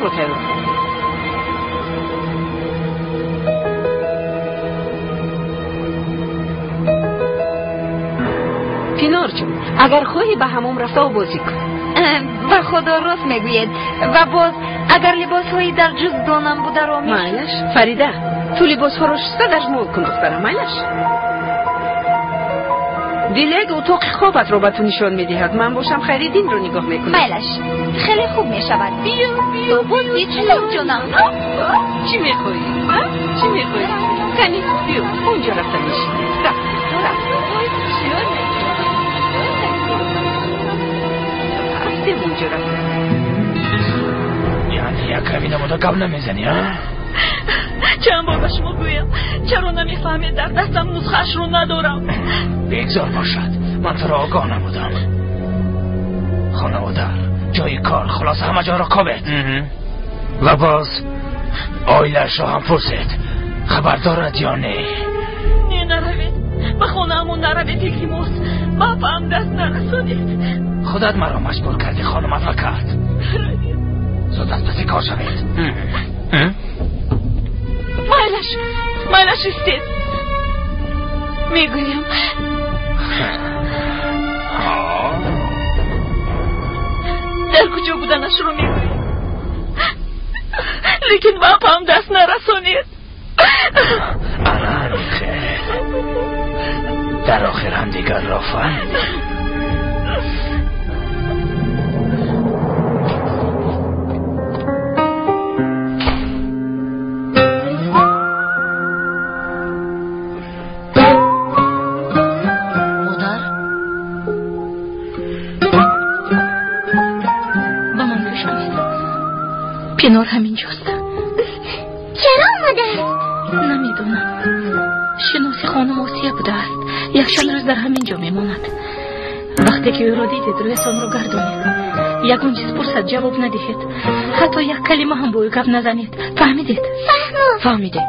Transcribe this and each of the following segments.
Ҳаммомро тайёр кун. Пинор ҷон, агар хоҳӣ ба ҳаммом рафта обозӣ кун. Ба Худо рост мегӯед. Ва боз агар либосҳои дар ҷуздонам бударо майлаш. Фарида, ту либосҳоро шуста дашмол кун, духтарам, майлаш. Дилек утоқи хобатро ба ту нишон медиҳад. Ман бошам Хайриддинро нигоҳ мекунам. Майлаш, хеле хуб мешавад. Биё, биё, боз чӣ ҷонам? Чӣ мехоҳӣ? Чӣ мехоҳӣ? Кани, биё, онҷо рафта нишин. Рафт, рафт. Рафтем онҷо рафта. Яъне як рави намуда гап намезанӣ, а? Чанд бор ба шумо гӯям, чаро намефаҳмед, дар дастам нусхаашро надорам. Бегзор бошад, ман туро огоҳ намудам. Хонаводар, ҷои кор, хулоса ҳама ҷоро кобед. Ва боз оилаашро ҳам пурсед, хабар дорад ё не? Не, наравед, ба хонаамон наравед, илтимос, ба апаам даст нарасонед. Худат маро маҷбур кардӣ, хонум адвокат. Зуд аз паси кор шавед. Майлаш, майлаш, истед. Мегӯям. Дар куҷо буданашро мегӯям, лекин ба апаам даст нарасонед. Ана хел. Дар охир ҳамдигарро фаҳмидем. Пинор ҳаминҷост. Чаро омадааст? Намедонам. Шиноси хонум Осия будааст. Якчанд рӯз дар ҳамин ҷо мемонад. Вақте ки ӯро дидед, рӯятонро гардонед. Ягон чиз пурсад, ҷавоб надиҳед. Ҳатто як калима ҳам бо ӯ гап назанед. Фаҳмидед? Фаҳмо. Фаҳмидед.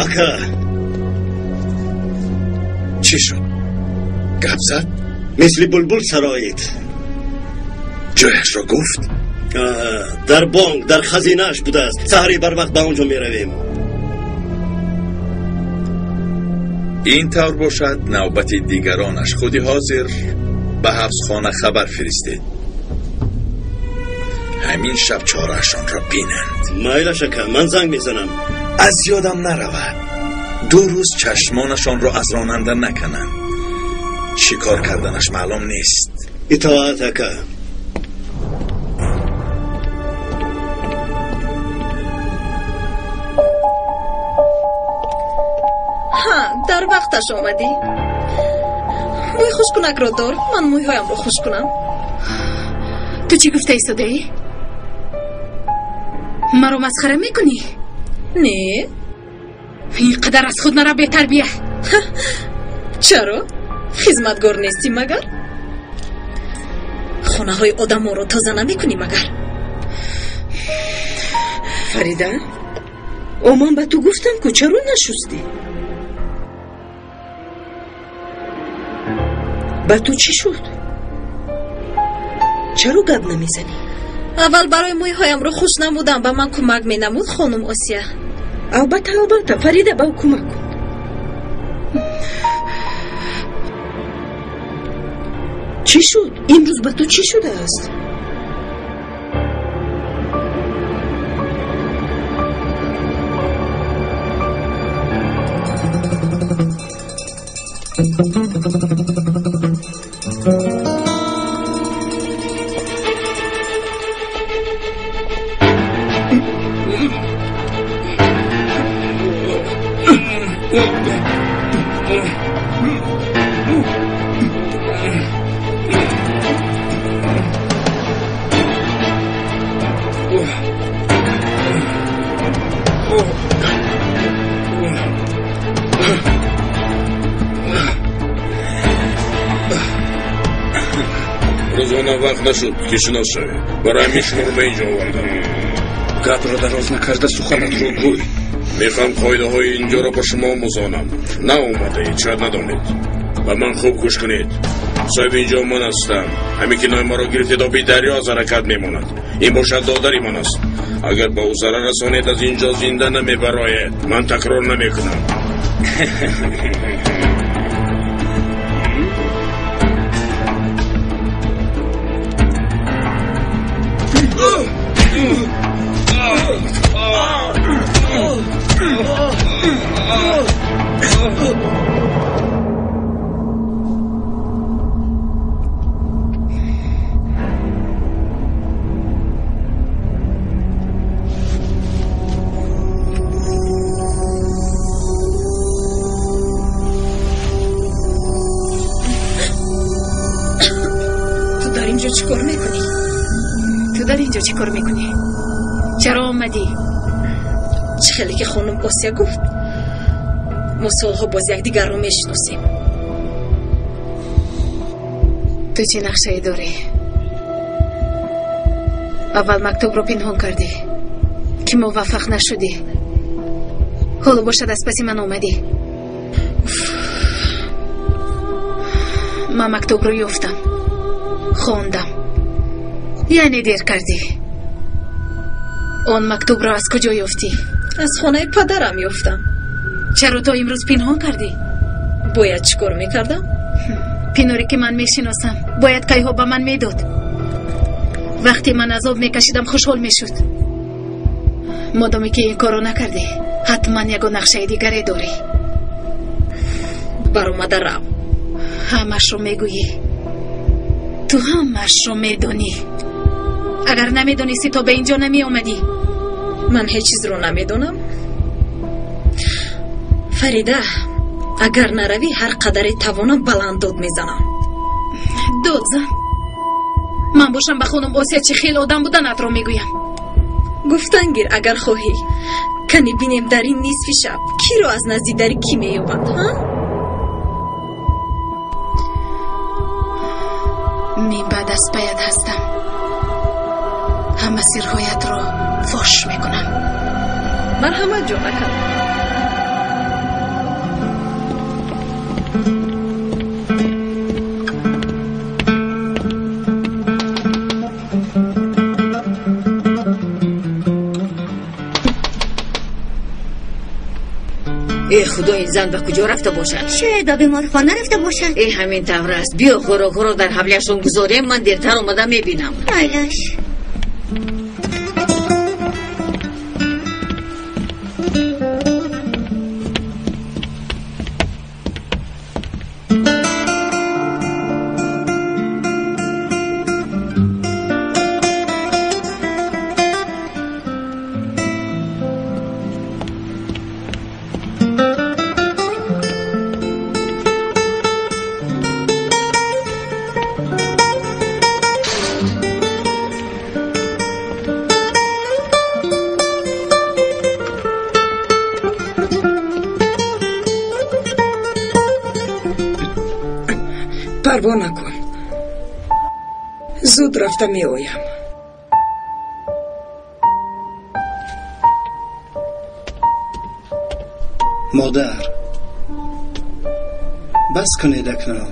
Ака, чӣ шуд? Гап зад? Мисли булбул сароид. Ҷояшро гуфт? Дар бонк, дар хазинааш будааст. Саҳари барвақт ба он ҷо меравем. Ин тавр бошад, навбати дигаронаш худи ҳозир ба ҳабсхона хабар фиристед. Ҳамин шаб чораашонро бинанд. Майлаш ака, ман занг мезанам. Аз ёдам наравад, 2 рӯз чашмонашонро аз ронанда накананд. Чӣ кор карданаш маълум нест. Итоат ака. Ҳа, дар вақташ омадӣ. Мӯи хушкунакро дор, ман мӯйҳоямро хуш кунам. Ту чӣ гуфта истодаӣ? Маро масхара мекунӣ? Не. Ин қадар аз худ нара, бетарбия. Чаро? Хизматгор нестӣ магар? Хонаҳои одамонро тоза намекунӣ магар? Фарида, о ман ба ту гуфтам ку, чаро нашустӣ? Ба ту чӣ шуд? Чаро гап намезанӣ? Аввал барои мӯйҳоямро хуш намудам, ба ман кӯмак менамуд хонум Осия. Албатта, албатта, Фарида, ба ӯ кӯмак кун. Чӣ шуд? Имрӯз ба ту чӣ шудааст? Ҳанӯз она вақт нашуд, ки шинос шавед. Барои ҳамин шуморо ба инҷо овардам. Гапро дароз накарда суханатро гӯй. Мехоҳам қоидаҳои инҷоро ба шумо омӯзонам. Наомадаед, шояд надонед. Ба ман хуб гӯш кунед. Соҳиби инҷо ман ҳастам. Ҳамин ки номи маро гирифтед, оби дарё аз ҳаракат мемонад. Ин бошад додари ман аст. Агар ба ӯ зарар расонед, аз инҷо зинда намебароед. Ман такрор намекунам. Ту дар инҷо чӣ кор мекунӣ? Ту дар инҷо чӣ кор мекунӣ? Чаро омадӣ? Чӣ хеле ки хонум Осия гуфт, мо солҳо боз якдигарро мешиносем. Ту чӣ нақшае дорӣ? Аввал мактубро пинҳон кардӣ, ки муваффақ нашудӣ. Ҳоло бошад аз паси ман омадӣ. Ман мактубро ёфтам, хондам. Яъне дер кардӣ. Он мактубро аз куҷо ёфтӣ? Аз хонаи падарам ёфтам. Чаро то имрӯз пинҳон кардӣ? Бояд чӣ кор мекардам? Пиноре ки ман мешиносам, бояд кайҳо ба ман медод. Вақте ман азоб мекашидам, хушҳол мешуд. Модоме ки ин корро накардӣ, ҳатман ягон нақшаи дигаре дорӣ. Баромада рав. Ҳамашро мегӯӣ. Ту ҳамашро медонӣ. Агар намедонистӣ, то ба инҷо намеомадӣ. Ман ҳеҷ чизро намедонам. Фарида, агар наравӣ, ҳар қадаре тавонам баланд дод мезанам. Дод зан. Ман бошам ба хонум Осия чӣ хел одам буданатро мегӯям. Гуфтан гир, агар хоҳӣ. Кани бинем дар ин нисфи шаб киро аз назди дари кӣ меёбанд, ҳа? Мин баъд аз паят ҳастам. Ҳама сирҳоятро фош мекунам. Марҳамат, ҷонакам. Э худо, ин зан ба куҷо рафта бошад? Шояд ба беморхона рафта бошад. Э ҳамин тавр аст. Биё хӯрокҳоро дар ҳавлияшон гузорем, ман дертар омада мебинам. Айлаш. Парво накун. Зуд рафта меоям. Модар, бас кунед акнун.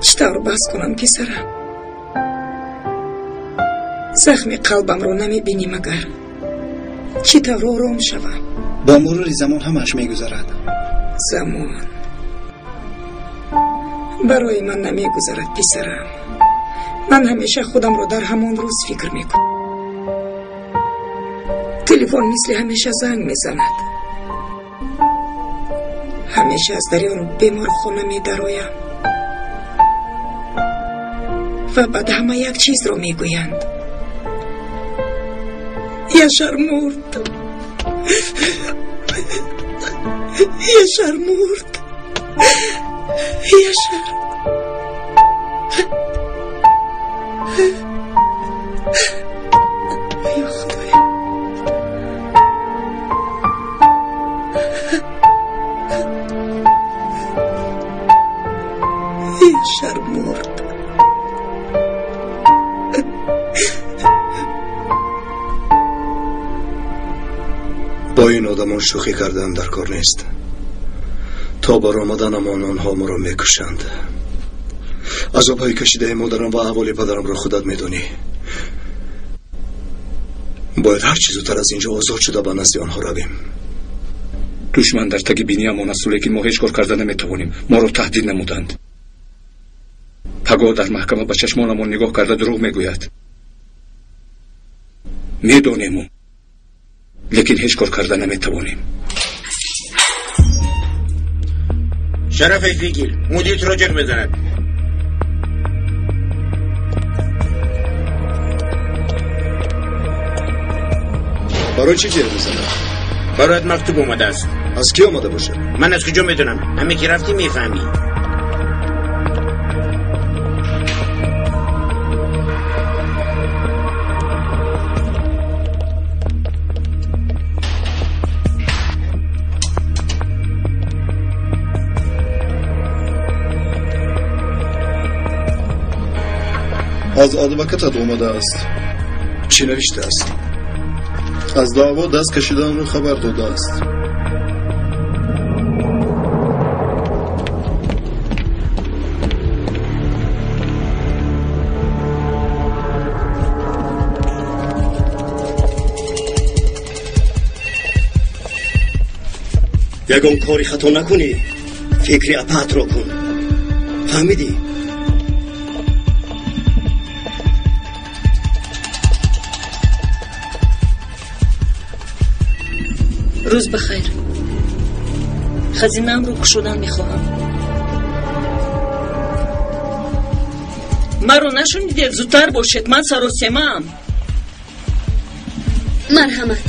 Чӣ тавр бас кунам, писарам? Захми қалбамро намебинӣ магар? Чӣ тавр ором шавам? Бо мурури замон ҳамааш мегузарад. Замон барои ман намегузарад, писарам. Ман ҳамеша худамро дар ҳамон рӯз фикр мекунам. Телефон мисли ҳамеша занг мезанад. Ҳамеша аз дари он беморхона медароям ва баъд ҳама як чизро мегӯянд. Яшар мурд. Яшар мурд. Яшар. Ё Худоя. Яшар мурд. Бо ин одамон шӯхӣ кардан дар кор нест. То баромаданамон онҳо моро мекушанд. Азобҳои кашидаи модарам ва аҳволи падарамро худат медонӣ. Бояд ҳар чӣ зудтар аз инҷо озод шуда ба назди онҳо равем. Душман дар таги биниямон аст, лекин мо ҳеҷ кор карда наметавонем. Моро таҳдид намуданд. Пагоҳ дар маҳкама ба чашмонамон нигоҳ карда дурӯғ мегӯяд. Медонему, лекин ҳеҷ кор карда наметавонем. Шараф бигир, мудир туро ҷеғ мезанад. Барои чӣ ҷеғ мезанад? Бароят мактуб омадааст. Аз кӣ омада бошад? Ман аз куҷо медонам? Ҳаме ки рафтӣ мефаҳмӣ. Аз адвокатат омадааст. Чӣ навиштааст? Аз даъво даст кашиданро хабар додааст. Ягон кори хато накунӣ, фикри апаатро кун. Фаҳмидӣ? Рӯз бахайр. Хазинаамро кушодан мехоҳам. Маро нашунидед, зудтар бошед, ман саросемаам. Марҳамат.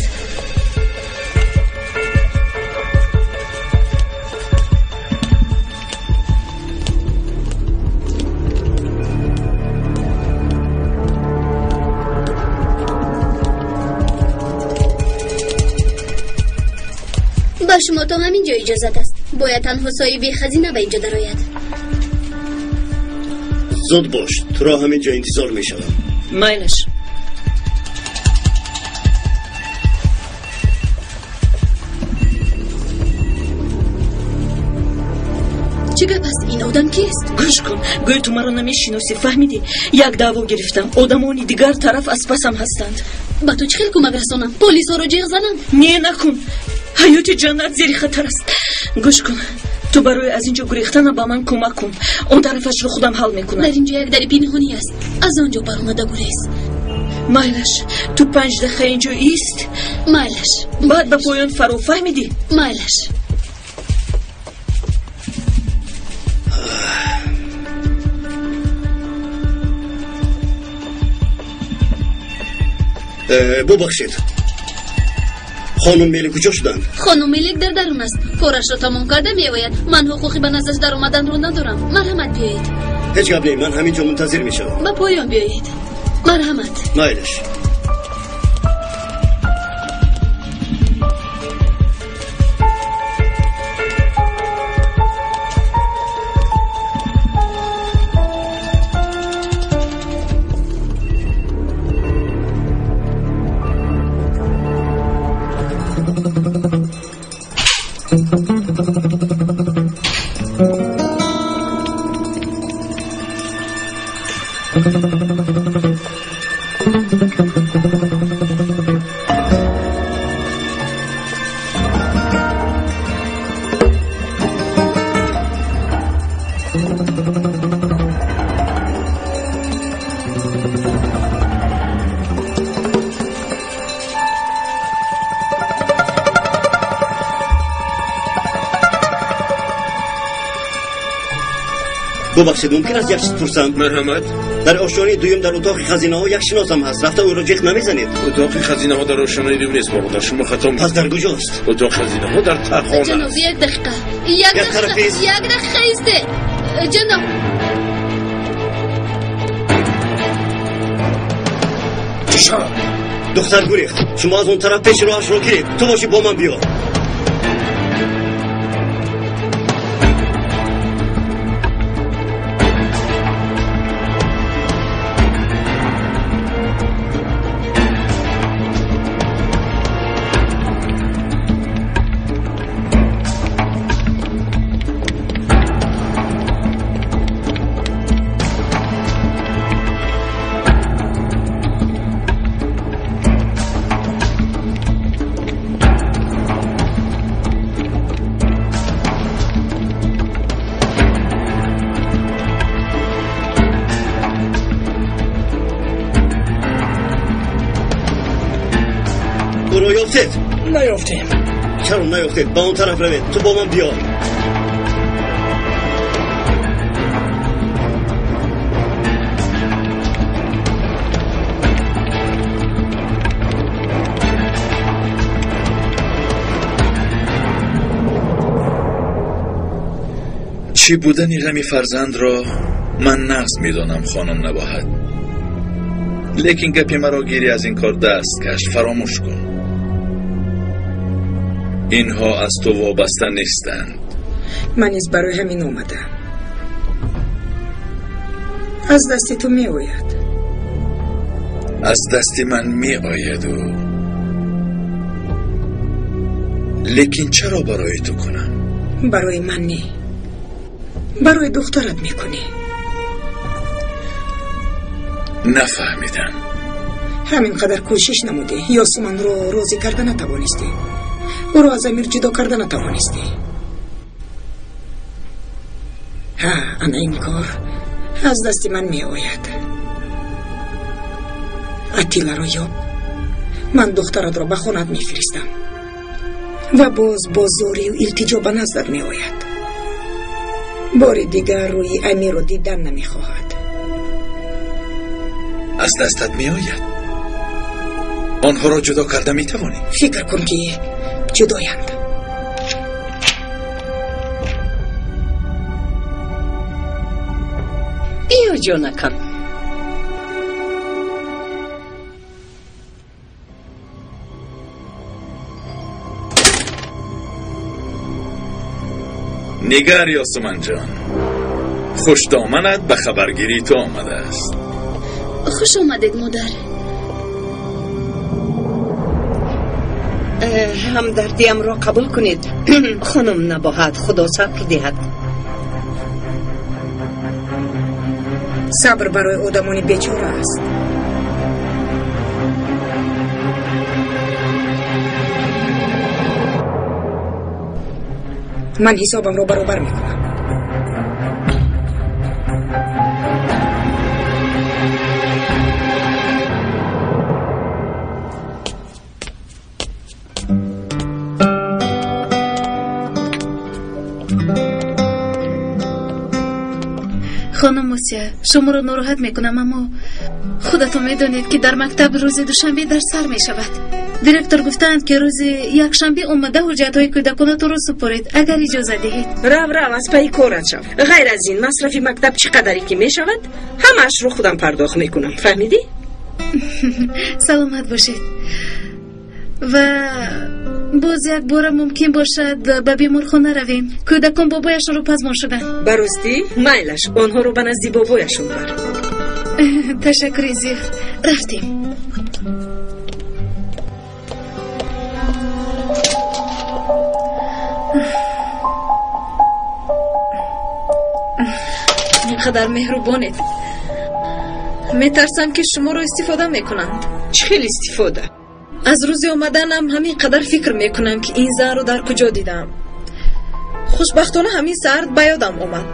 Ба шумо то ҳамин ҷо иҷозат аст. Бояд танҳо соҳиби хазина ба инҷо дарояд. Зуд бош, туро ҳамин ҷо интизор мешавам. Майлаш. Чӣ гап аст? Ин одам кист? Гӯш кун, гӯё ту маро намешиносӣ, фаҳмидӣ? Як даъво гирифтам. Одамони дигар тараф аз пасам ҳастанд. Ба ту чӣ хел кӯмак расонам? Полисҳоро ҷеғ занам? Не, накун. Ҳаёти ҷаннат зери хатар аст. Гӯш кун, ту барои аз инҷо гурехтана ба ман кӯмак кун. Он тарафашро худам ҳал мекунам. Дар инҷо як дари пинҳонӣ аст. Аз он ҷо баромада гурез. Майлаш, ту 5 дақиқа инҷо ист. Майлаш. Баъд ба поён фаро, фаҳмидӣ? Майлаш. Бубахшед, хонум Мелик куҷо шуданд? Хонум Мелик дар дарун аст. Корашро тамом карда меояд. Ман ҳуқуқи ба наздаш даромаданро надорам. Марҳамат, биёед. Ҳеҷ гап не, ман ҳамин ҷо мунтазир мешавам. Ба поён биёед. Марҳамат. Майлаш. Бубахшед, мумкин аст як чиз пурсам? Марҳамат. Дар ошёнаи дуюм дар утоқи хазинаҳо як шиносам ҳаст. Рафта ӯро ҷеғ намезанед? Утоқи хазинаҳо дар ошёнаи дуюм нест, бародар. Шумо хато. Пас дар куҷост? Утоқи хазинаҳо дар тахона. Ҷаноб, як дақиқа. Як дақиқа, як дақиқа исте. Ҷаноб. Чӣ шуд? Духтар гурехт. Шумо аз он тараф пеши роҳашро гиред. Ту бошӣ бо ман биё. Ёфтед? Наёфтем. Чаро наёфтед? Ба он тараф равед. Ту бо ман биё. Чӣ будани ғами фарзандро ман нағз медонам, хонум Набоҳат. Лекин гапи маро гирӣ, аз ин кор даст каш, фаромӯш кун. Инҳо аз ту вобаста нестанд. Ман низ барои ҳамин омадам. Аз дасти ту меояд. Аз дасти ман меояду, лекин чаро барои ту кунам? Барои ман не, барои духтарат мекунӣ. Нафаҳмидам. Ҳамин қадар кӯшиш намудӣ, Ёсуманро розӣ карда натавонистӣ, ӯро аз Амир ҷудо карда натавонистӣ. Ҳа, ана ин кор аз дасти ман меояд. Атиларо ёб, ман духтаратро ба хонаат мефиристам ва боз бо зорию илтиҷо ба наздат меояд. Бори дигар рӯи Амирро дидан намехоҳад. Аз дастат меояд? Онҳоро ҷудо карда метавонӣ? Фикр кун, ки ҷудоянд. Биё, ҷонакам. Нигар, Ёсуманҷон, хушдоманат ба хабаргирии ту омадааст. Хуш омадед, модар. Ҳамдардиамро қабул кунед, хонум Набоҳат. Худо сабр диҳад. Сабр барои одамони бечора аст. Ман ҳисобамро баробар мекунам. Хонум Осия, шуморо нороҳат мекунам, аммо худатон медонед, ки дар мактаб рӯзи душанбе дарс сар мешавад. Директор гуфтаанд, ки рӯзи якшанбе омада ҳуҷҷатҳои кӯдаконатонро супоред, агар иҷоза диҳед. Рав, рав, аз пайи корат шав. Ғайр аз ин, масрафи мактаб чӣ қадаре ки мешавад, ҳамаашро худам пардохт мекунам. Фаҳмидӣ? Саломат бошед. Ва боз як бора мумкин бошад, ба беморхона равем. Кӯдакон бобояшонро пазмон шуданд. Ба ростӣ? Майлаш, онҳоро ба назди бобояшон бар. Ташаккури зиёд. Рафтем. Ин қадар меҳрубонед. Метарсам, ки шуморо истифода мекунанд. Чӣ хел истифода? Аз рӯзи омаданам ҳамин қадар фикр мекунам, ки ин занро дар куҷо дидам. Хушбахтона, ҳамин саҳар ба ёдам омад.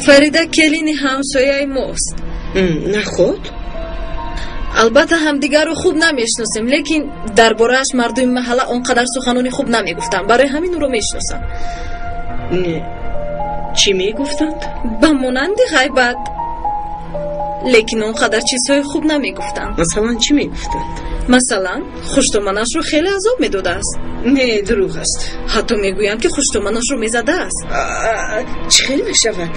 Фарида келини ҳамсояи мост. Наход? Албатта, ҳамдигарро хуб намешиносем, лекин дар борааш мардуми маҳалла он қадар суханони хуб намегуфтанд. Барои ҳамин ӯро мешиносам. Чӣ мегуфтанд? Ба монанди ғайбат, лекин он қадар чизҳои хуб намегуфтанд. Масалан, чӣ мегуфтанд? Масалан, хуштоманашро хеле азоб медодааст. Не, дурӯғ аст. Ҳатто мегӯянд, ки хуштоманашро мезадааст. Чӣ хел мешавад?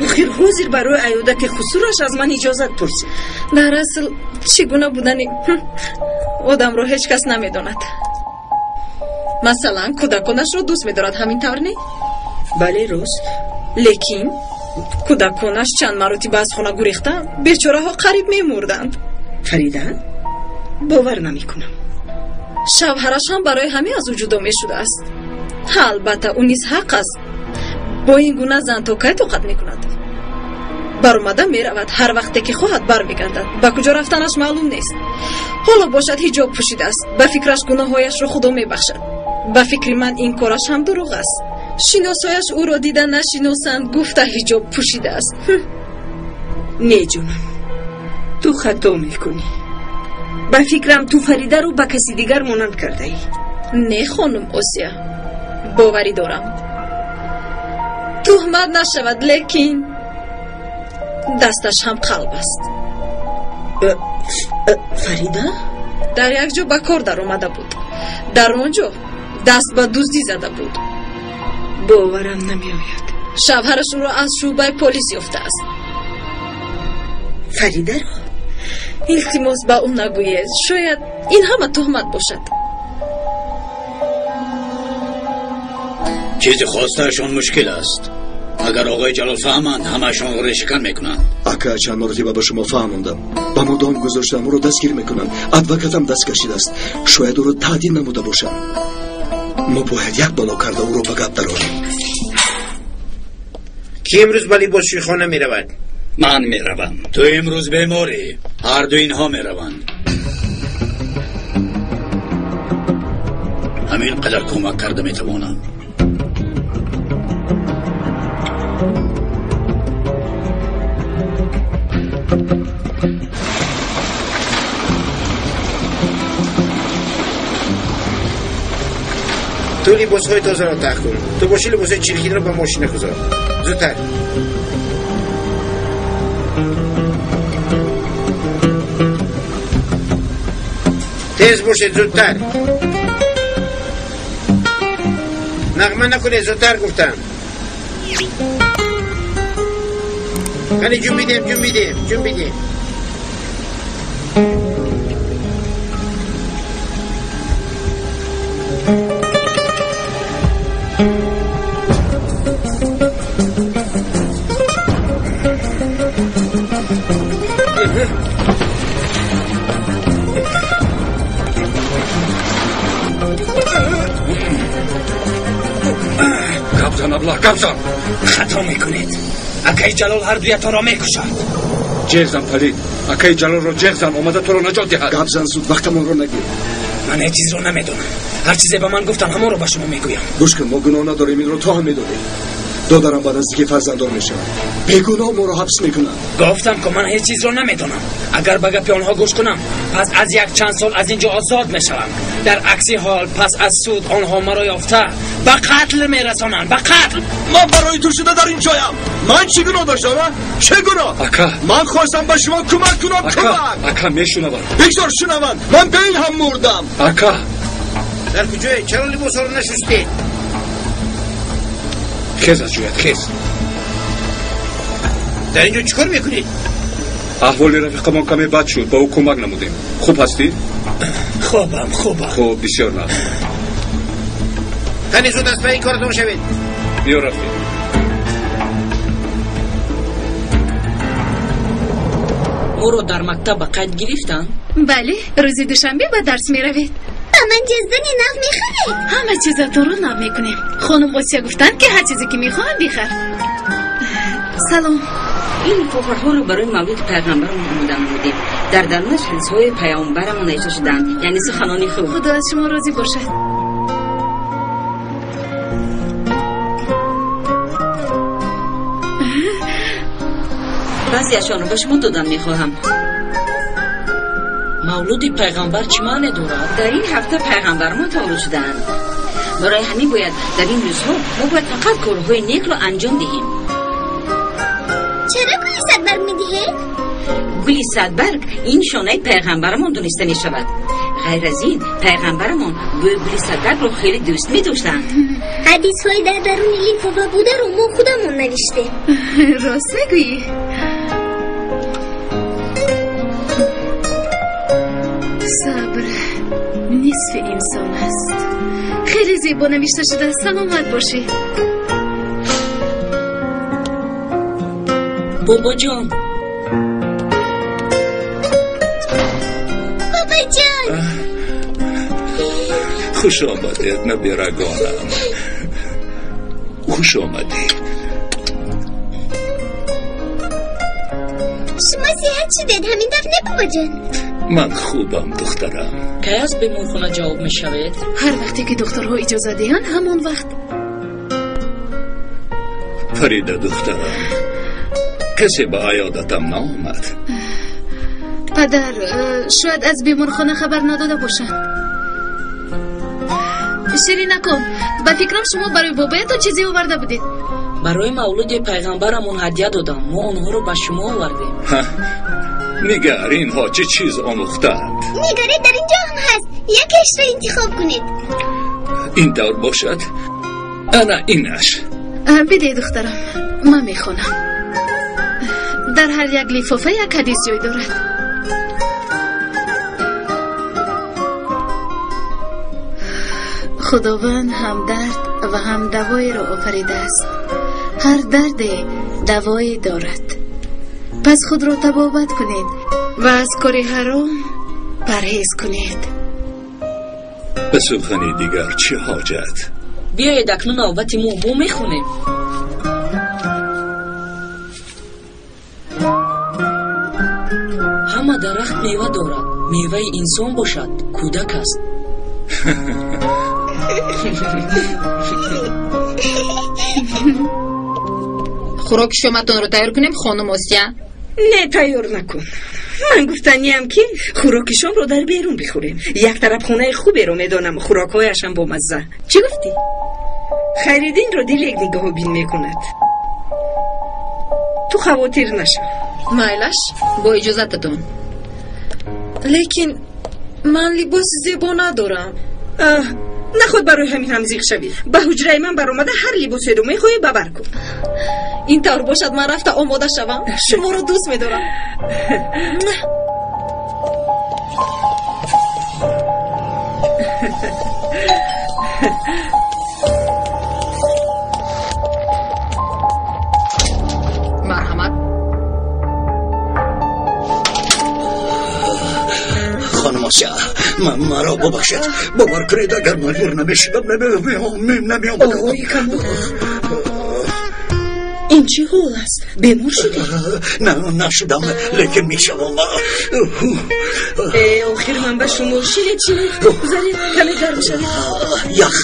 Охир ҳозир барои аёдаки хусураш аз ман иҷозат пурсид. Дар асл, чӣ гуна будани одамро ҳеҷ кас намедонад. Масалан, кӯдаконашро дӯст медорад, ҳамин тавр не? Бале, рост. Лекин кӯдаконаш чанд маротиба аз хона гурехтанд. Бечораҳо қариб мемурданд. Фарида, бовар намекунам. Шавҳараш ҳам барои ҳамин аз ӯ ҷудо мешудааст. Албатта, ӯ низ ҳақ аст. Бо ин гуна зан то кай тоқат мекунад? Баромада меравад, ҳар вақте ки хоҳад бармегардад. Ба куҷо рафтанаш маълум нест. Ҳоло бошад, ҳиҷоб пӯшидааст. Ба фикраш, гуноҳҳояшро Худо мебахшад. Ба фикри ман, ин кораш ҳам дурӯғ аст. Шиносояш ӯро дида нашиносанд гуфта ҳиҷоб пӯшидааст. Не, ҷонам, ту хато мекунӣ. Ба фикрам ту Фаридаро ба каси дигар монанд кардаӣ. Не, хонум Осия, боварӣ дорам. Туҳмат нашавад, лекин дасташ ҳам қалб аст. Фарида? Дар як ҷо ба кор даромада буд. Дар он ҷо даст ба дуздӣ зада буд. Боварам намеояд. Шавҳараш ӯро аз шӯъбаи полис ёфтааст. Фаридаро? Илтимос ба ӯ нагӯед. Шояд ин ҳама туҳмат бошад. Чизи хостаашон мушкил аст. Агар оғои Ҷалол фаҳманд, ҳамаашонро решакан мекунанд. Ака, чанд маротиба ба шумо фаҳмондам. Ба мо дом гузоштам, ӯро дастгир мекунанд. Адвокатам даст кашидааст. Шояд ӯро таъдил намуда бошам. Мо бояд як бало карда ӯро ба гап дарорем. Ки имрӯз ба либосшӯйхона меравад? Ман меравам. Ту имрӯз беморӣ. Ҳарду инҳо мераванд. Ҳамин қадар кӯмак карда метавонам. Ту либосҳои тозаро тах кун. Ту боши либосҳои чиркинро ба мошина гузор. Зудтар. Тез бошед, зудтар. Нағма накунед, зудтар гуфтам. Қани ҷунбидем, ҷунбидем, ҷунбидем. Гапзан, абла, гапзан! Хато мекунед. Акаи Ҷалол ҳар дуятонро мекушад. Ҷеғ зан, Фарид. Акаи Ҷалолро ҷеғ зан, омада туро наҷот диҳад. Гап зан, зуд, вақтамонро нагир. Ман ҳеҷ чизро намедонам. Ҳар чизе ба ман гуфтанд, ҳамонро ба шумо мегӯям. Гӯш кун, мо гуноҳ надорем, инро ту ҳам медонӣ. Додарам ба наздики фарзанддор мешавад. Бегуноҳ моро ҳабс мекунанд. Гуфтам ки ман ҳеҷ чизро намедонам. Агар ба гапи онҳо гӯш кунам, пас аз як чанд сол аз инҷо озод мешавам. Дар акси ҳол пас аз суд онҳо маро ёфта ба қатл мерасонанд, ба қатл. Ман барои ту шуда дар ин ҷоям. Ман чӣ гуноҳ доштам, а? Чӣ гуноҳ? Ака, ман хостам ба шумо кӯмак кунам, кӯмак. Ака, мешунавам. Бигзор шунаванд. Ман ба ин ҳам мурдам. Ака, дар куҷое? Чаро либосҳоро нашустед? Хез аз ҷоят, хез. Дар ин ҷо чӣ кор мекунед? Аҳволи рафиқамон каме бад шуд, ба ӯ кӯмак намудем. Хуб ҳастӣ? Хубам, хубам. Хуб, бисёр нағз. Қани зуд аз пайи коратон шавед. Биё рафтем. Моро дар мактаб ба қайд гирифтанд? Бале, рӯзи душанбе ба дарс меравед. Ба ман ҷаздани нав мехаред? Ҳама чизатонро нав мекунем. Хонум Осия гуфтанд, ки ҳар чизе ки мехоҳам бихар. Салом. Ин лифофаҳоро барои мавлуди пайғамбарамон омода намудем. Дар дарунаш ҳадисҳои пайғамбарамон навишта шудаанд, яъне суханони хуб. Худо аз шумо розӣ бошад. Баъзеашонро ба шумо додан мехоҳам. Мавлуди пайғамбар чӣ маъне дорад? Дар ин ҳафта пайғамбармон таваллуд шудаанд. Барои ҳамин бояд дар ин рӯзҳо мо бояд фақат корҳои некро анҷом диҳем. Чаро гули садбарг медиҳед? Гули садбарг ин нишонаи пайғамбарамон дониста мешавад. Ғайр аз ин, пайғамбарамон бӯи гули садбаргро хеле дӯст медоштанд. Ҳадисҳои дар даруни лифофа бударо мо худамон навиштем. Рост мегӯӣ? Сабр нисфи инсон аст. Хеле зебо навишта шудааст. Саломат бошӣ. Бобоҷон. Бобоҷон. Хуш омадед, набирагонам. Хуш омадед. Шумо сиҳат шудед, ҳамин дафъ не, бобоҷон? Ман хубам, духтарам. Кай аз беморхона ҷавоб мешавед? Ҳар вақте ки духтурҳо иҷоза диҳанд, ҳамон вақт. Фарида, духтарам, касе ба аёдатам наомад. Падар, шояд аз беморхона хабар надода бошанд. Ширинакон, ба фикрам шумо барои бобоятон чизе оварда будед. Барои мавлуди пайғамбарамон ҳадя додам. Мо онҳоро ба шумо овардем. Нигар, инҳо чӣ чиз омӯхтаанд. Нигаред, дар инҷо ҳам ҳаст. Якешро интихоб кунед. Ин тавр бошад. Ана инаш. Бидеҳ, духтарам, ман мехонам. Дар ҳар як лифофа як ҳадис ҷой дорад. Худованд ҳам дард ва ҳам давоеро офаридааст. Ҳар дарде давое дорад. Пас худро табобат кунед ва аз кори ҳаром парҳез кунед. Ба сухани дигар чӣ ҳоҷат? Биёед акнун навбати мо мехонем. Ҳама дарахт мева дорад. Меваи инсон бошад, кӯдак аст. Хӯроки шоматонро тайёр кунем, хонум Осия? Не, тайёр накун. Ман гуфтаниям, ки хӯроки шомро дар берун бихӯрем. Як тарабхонаи хуберо медонам, хӯрокҳояшам бомазза. Чӣ гуфтӣ? Хайриддинро Дилек нигоҳубин мекунад. Ту хавотир нашав. Майлаш, бо иҷозататон. Лекин ман либоси зебо надорам. Наход барои ҳамин ҳам зиқ шавӣ. Ба ҳуҷраи ман баромада ҳар либосеро мехоҳӣ бабар кун. Ин тавр бошад, ман рафта омода шавам. Шуморо дӯст медорам. Марҳамат. Хонум Осия, маро бубахшед. Бовар кунед, агар маҷбур намешудам, намеомадам. Оғои Камол, ин чӣ ҳол аст? Бемор шудӣ? Не, нашудам, лекин мешавам. Охир ман ба шумо шинед, шинед, гузаред, каме гарм шавед. Ях,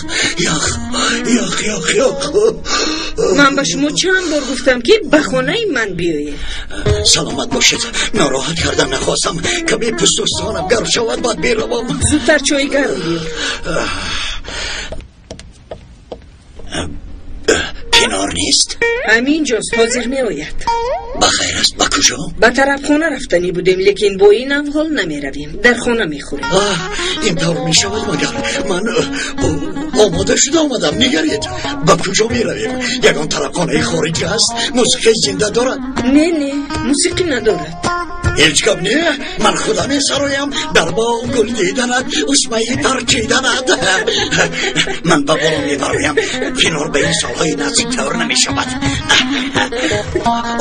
ях, ях, ях, ях. Ман ба шумо чанд бор гуфтам, ки ба хонаи ман биёед. Саломат бошед. Нороҳат кардан нахостам. Каме пустустонам гарм шавад, баъд меравам. Зудтар чойи гарм биёр. Пинор нест? Ҳамин ҷост, ҳозир меояд. Ба хайр аст, ба куҷо? Ба тарабхона рафтанӣ будем, лекин бо ин аҳвол намеравем. Дар хона мехӯрем. Ин тавр мешавад, магар ман омода шуда омадам. Нигаред, ба куҷо меравем? Ягон тарабхонаи хориҷӣ ҳаст? Мусиқии зинда дорад? Не, не, мусиқӣ надорад. Ҳеҷ гап не, ман худам месароям. Дар боғ гул диданат, усмаи тарчиданат. Ман ба боло мебароям. Пинор ба ин солҳои наздик тавр намешавад.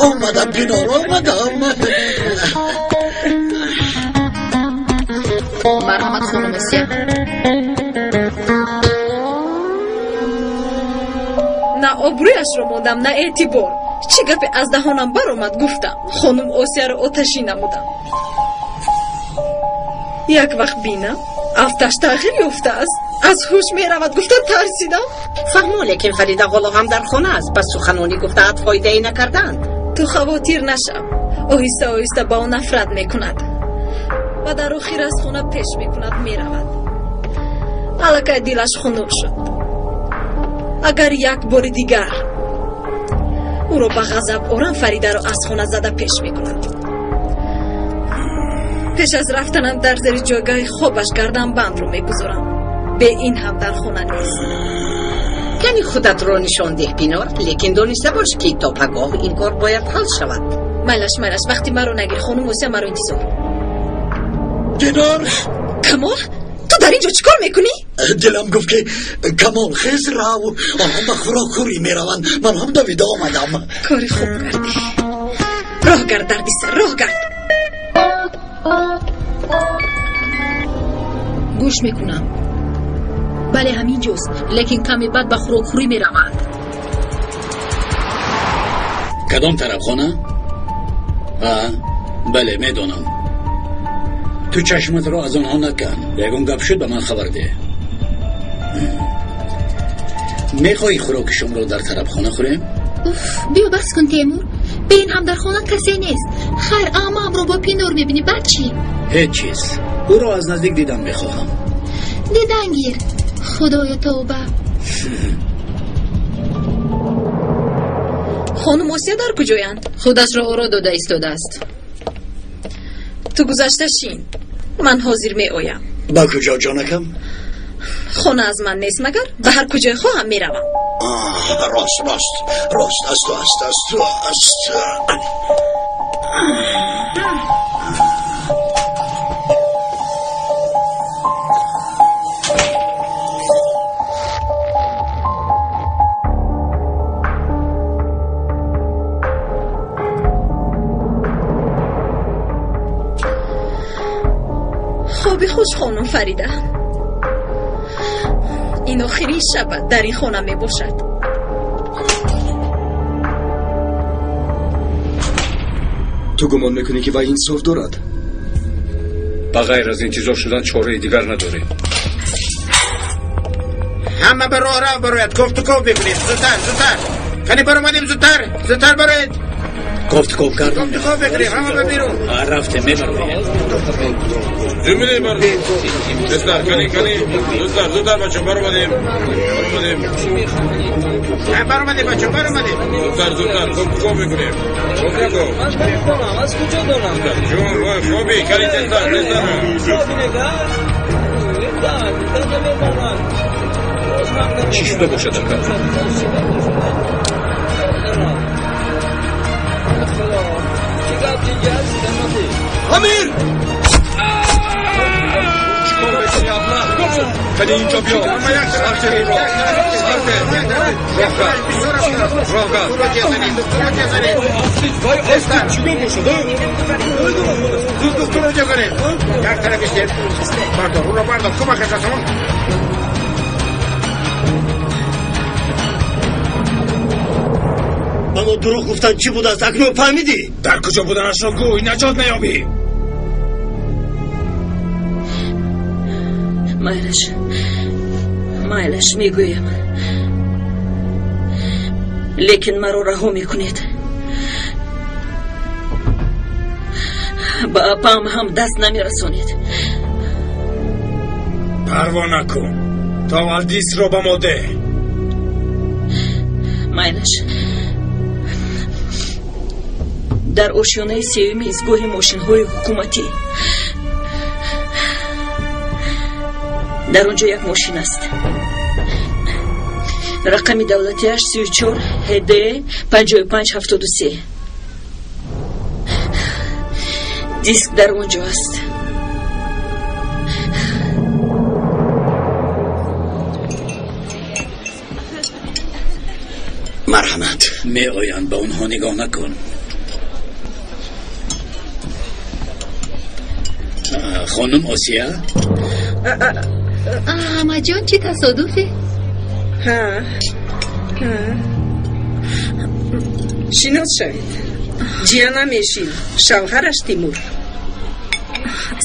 Омадам, Пинор, омадам. Марҳамат, хонум Осия. На обрӯяшро мондам, на эътибор. Чӣ гапе аз даҳонам баромад, гуфтам. Хонум Осияро оташин намудам. Як вақт бинам, афташ тағйир ёфтааст. Аз ҳуш меравад, гуфта тарсидам. Фаҳмо, лекин Фарида ҳоло ҳам дар хона аст. Пас суханони гуфтаат фоидае накарданд. Ту хавотир нашав. Оҳиста оҳиста ба ӯ нафрат мекунад ва дар охир аз хона пеш мекунад, меравад. Аллакай дилаш хунук шуд. Агар як бори дигар ӯро ба ғазаб орам, Фаридаро аз хона зада пеш мекунад. Пеш аз рафтанам дар зери ҷойгоҳи хобаш гарданбандро мегузорам. Бе ин ҳам дар хона нест. Кани худатро нишон деҳ, Пинор, лекин дониста бош, ки то пагоҳ ин кор бояд ҳал шавад. Майлаш, майлаш, вақти маро нагир, хонум Осия маро интизор. Пинор! Камол, ту дар ин ҷо чӣ кор мекунӣ? Дилам гуфт, ки Камол, хез, рав, онҳо ба хӯрокхӯрӣ мераванд. Ман ҳам давида омадам. Кори хуб кардӣ. Роҳ гард, дардисар, роҳ гард. Гӯш мекунам. Бале, ҳамин ҷост, лекин каме баъд ба хӯрокхӯрӣ мераванд. Кадом тарабхона? Бале, медонам. Ту чашматро аз онҳо накан. Ягон гап шуд, ба ман хабар деҳ. Мехоҳӣ хӯроки шомро дар тарабхона хӯрем? Уф, биё бас кун, Темур. Бе ин ҳам дар хона касе нест. Хайр, аммаамро бо Пинор мебинӣ, баъд чӣ? Ҳеҷ чиз. Ӯро аз наздик дидан мехоҳам. Дидан гир. Худоё тавба. Хонум Осия дар куҷоянд? Худашро оро дода истодааст. Ту гузашта шин. Ман ҳозир меоям. Ба куҷо, ҷонакам? Хона аз ман нест магар? Ба ҳар куҷое хоҳам меравам. Рост, рост, рост, аз ту аст, аз ту аст. Хоби хуш, хонум Фарида. Ин охирин шаб дар ин хона мебошад. Ту гумон мекунӣ ки вай инсоф дорад? Ба ғайр аз интизор шудан чораи дигар надорем. Ҳама ба роҳ рав барояд, кофтуков мекунем. Зудтар, зудтар. Кани баромадем, зудтар, зудтар бароед. Кофтуков кардам. Кофтуков мекунем, ҳама ба берун. Рафтем, мебароем. Зумине бароед. Зудтар, кани, кани. Зудтар, зудтар, бача, баромадем. Баромадем. Баромадем, бача, баромадем. Зудтар, зудтар, кофтуков мекунем. Кофтуков. Ман намедонам, аз куҷо донам? Ҷон, вой, хоби, кани тезтар, тезтар. Чӣ шуда бошад, ака? Амир! Чикор мекунӣ, абла? Кани инҷо биё. Сарте ро. Сарте. Роҳ кард. Роҳ кард. Вай, асти чигор бошад, а? Зуд духтурро ҷазанед. Як тараф истед. Бардор, ӯро бардор, кӯмакаш расон. Ба мо дурӯғ гуфтан чӣ будааст, акнун фаҳмидӣ? Дар куҷо буданашро гӯй, наҷот меёбӣ. Майлаш, майлаш, мегӯям, лекин маро раҳо мекунед. Ба апам ҳам даст намерасонед. Парво накун, то аввал дисро ба мо деҳ. Майлаш, дар ошёнаи сеюми истгоҳи мошинҳои ҳукуматӣ. Дар он ҷо як мошин аст. Рақами давлатиаш 34 ҳд 5573. Диск дар он ҷо аст. Марҳамат. Меоянд, ба онҳо нигоҳ накун. Хонум Осия? Аҳмадҷон, чӣ тасодуфе? Шинос шавед. Ҷиянам Эшин, шавҳараш Тимур.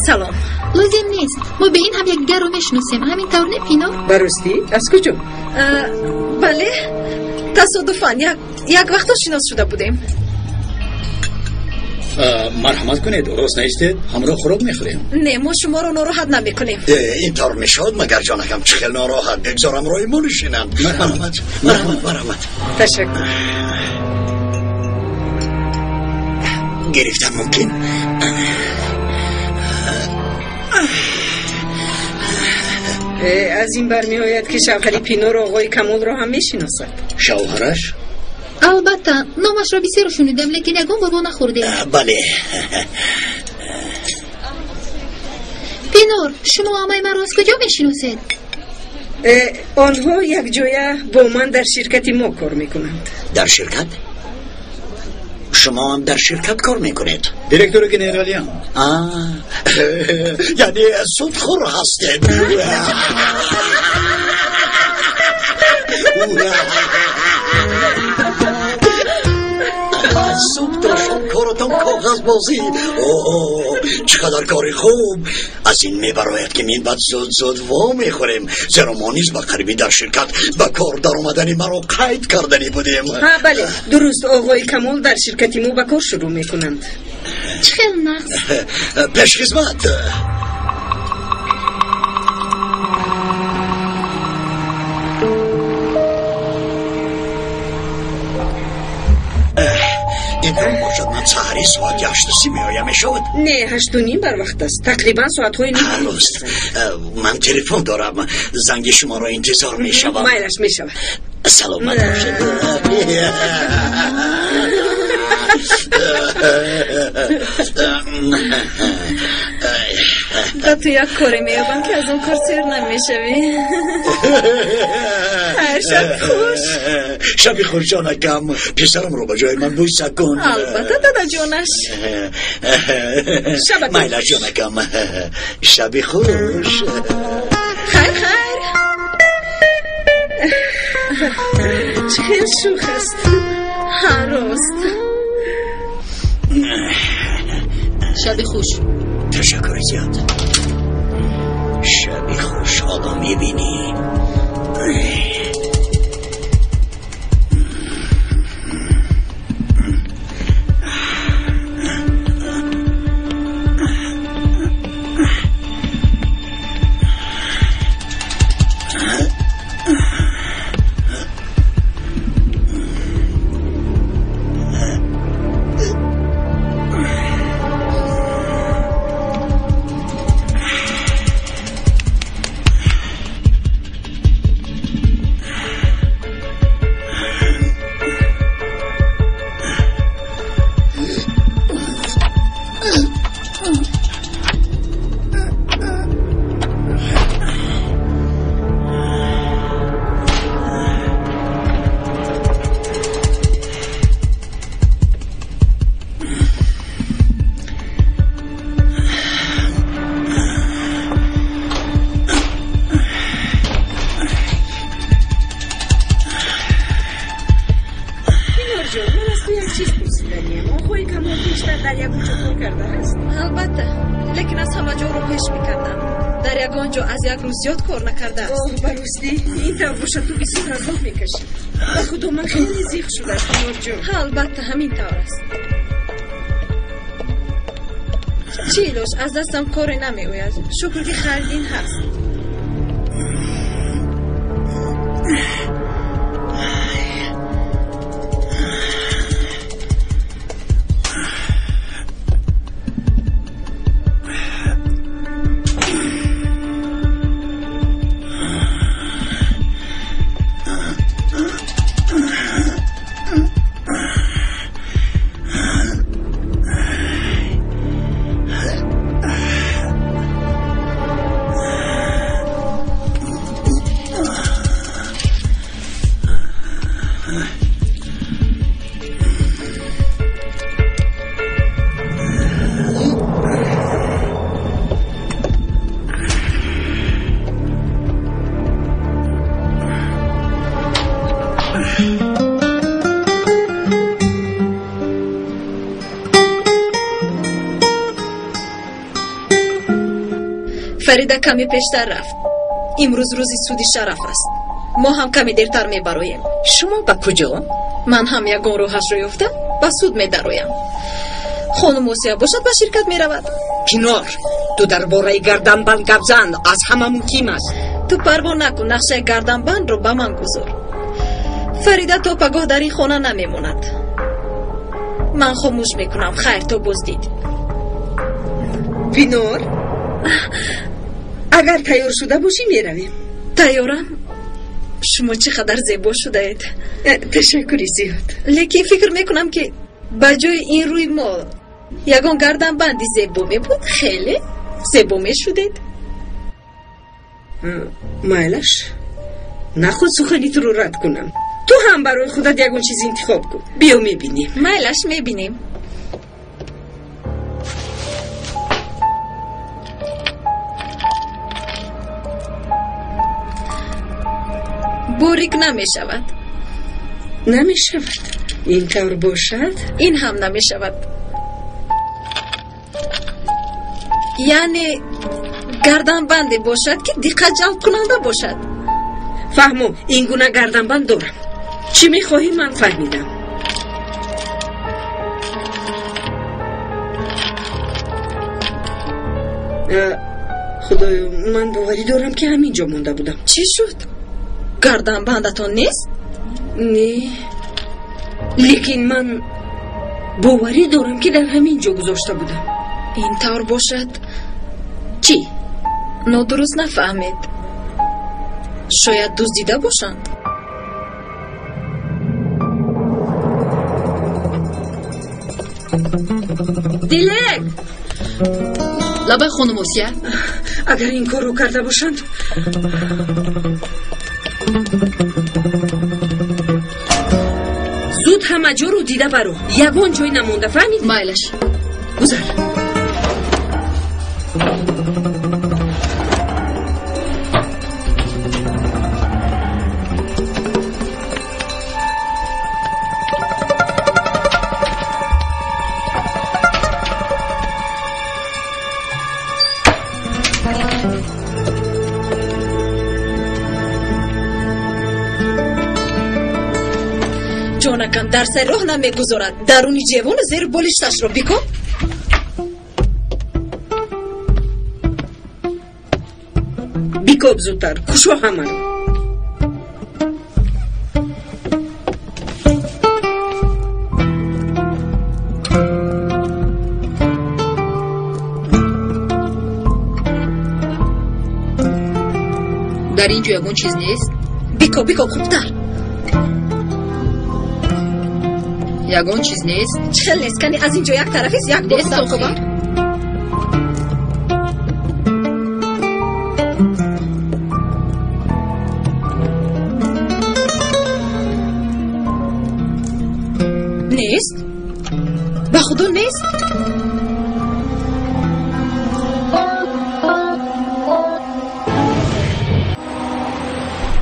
Салом. Лозим нест. Мо бе ин ҳам якдигарро мешиносем. Ҳамин тавр не, Пинор? Ба ростӣ? Аз куҷо? Бале, тасодуфан як вақто шинос шуда будем. Марҳамат кунед, рост наистед, ҳамроҳ хӯрок мехӯрем. Не, мо шуморо нороҳат намекунем. Ин тавр мешавад магар, ҷонакам? Чӣ хел нороҳат? Бигзор ҳамроҳи мо нишинанд. Марҳамат, марҳамат, марҳамат. Ташаккур. Гирифтан мумкин? Аз ин бармеояд ки шавҳари Пинор оғои Камолро ҳам мешиносад. Шавҳараш? Албатта, номашро бисёр шунидам, лекин ягон бор во нахӯрдем. Бале. Пинор, шумо амаи маро аз куҷо мешиносед? Онҳо якҷоя бо ман дар ширкати мо кор мекунанд. Дар ширкат? Шумо ҳам дар ширкат кор мекунед? Директори генералиам. Яъне судхӯр ҳастед. Аз субҳ то шом коротон кор. Коғазбозӣ. Оҳ, чӣ қадар кори хуб! Аз ин мебарояд, ки минбаъд зуд-зуд во мехӯрем, зеро мо низ ба қарибӣ дар ширкат ба кор даромадани маро қайд карданӣ будем. Ҳа, бале, дуруст, оғои Камол дар ширкати мо ба кор шурӯъ мекунанд. Чӣ хел нағз! Пешхизмат! Ин тавр бошад, ман саҳари соати 8:30 меоям, мешавад? Не, 8:30 барвақт аст, тақрибан соатҳои 9. Рост, ман телефон дорам, занги шуморо интизор мешавам. Майлаш, мешавад. Саломат бошед. Ба ту як коре меёбам, ки аз он кор сер намешавӣ. Хайр, шаби хуш. Шаби хуш, ҷонакам. Писарамро ба ҷои ман бӯса кун. Албатта, дадаҷонаш. Майлаш, ҷонакам, шаби хуш. Хайр, хайр. Чӣ хел шӯх аст. Ҳа, рост. Шаби хуш. Ташаккури зиёд. Шаби хуш, ҳоло мебинӣ. Албатта, лекин аз ҳама ҷоро пеш мекардам. Дар ягон ҷо аз як рӯз зиёд кор накардааст. Оҳ, ба ростӣ, ин тавр бошад, ту бисёр азоб мекашӣ. Ба худо, ман хеле зиқ шудааст, Пинорҷон. Ҳа, албатта, ҳамин тавр аст. Чӣ илоҷ, аз дастам коре намеояд. Шукр, ки Хайрдин ҳаст. Фарида каме пештар рафт. Имрӯз рӯзи суди шараф аст. Мо ҳам каме дертар мебароем. Шумо ба куҷо? Ман ҳам ягон роҳашро ёфта ба суд медароям. Хонум Осия бошад, ба ширкат меравад. Кинор, ту дар бораи гарданбанд гап зан, аз ҳама муҳим аст. Ту парво накун, нақшаи гарданбандро ба ман гузор. Фарида то пагоҳ дар ин хона намемонад. Ман хомӯш мекунам. Хайр, то боздид. Пинор, агар тайёр шуда бошӣ, меравем. Тайёрам. Шумо чӣ қадар зебо шудаед. Ташаккури зиёд. Лекин фикр мекунам, ки ба ҷои ин рӯймол ягон гарданбанди зебо мебуд, хеле зебо мешудед. Майлаш, наход сухани туро рад кунам. Ту ҳам барои худат ягон чиз интихоб кун. Биё, мебинем. Майлаш, мебинем. Борик намешавад. Намешавад. Ин тавр бошад? Ин ҳам намешавад. Яъне гарданбанде бошад, ки диққат ҷалбкунанда бошад. Фаҳмо, ин гуна гарданбанд дорам. Чӣ мехоҳӣ, ман фаҳмидам. Худоё, ман боварӣ дорам, ки ҳамин ҷо монда будам. Чӣ шуд? Гарданбандатон нест? Не, лекин ман боварӣ дорам, ки дар ҳамин ҷо гузошта будам. Ин тавр бошад. Чӣ? Нодуруст нафаҳмед. Шояд дуздида бошанд. Дилек! Лабай, хонум Осия. Агар ин корро карда бошанд, зуд ҳама ҷоро дида баро, ягон ҷой намонда, фаҳмидӣ? Майлаш. Гузар. Ҷонакам дар сари роҳ намегузорад. Даруни ҷевону зери болишташро бикун. Бикоб зудтар, кушо ҳамаро. Дар ин ҷо ягон чиз нест? Бикоб, бикоб хубтар. Ягон чиз нест? Чӣ хел нест? Кани аз ин ҷо як тарафест, як бор Нест, худам. охир. Нест? Ба худо нест?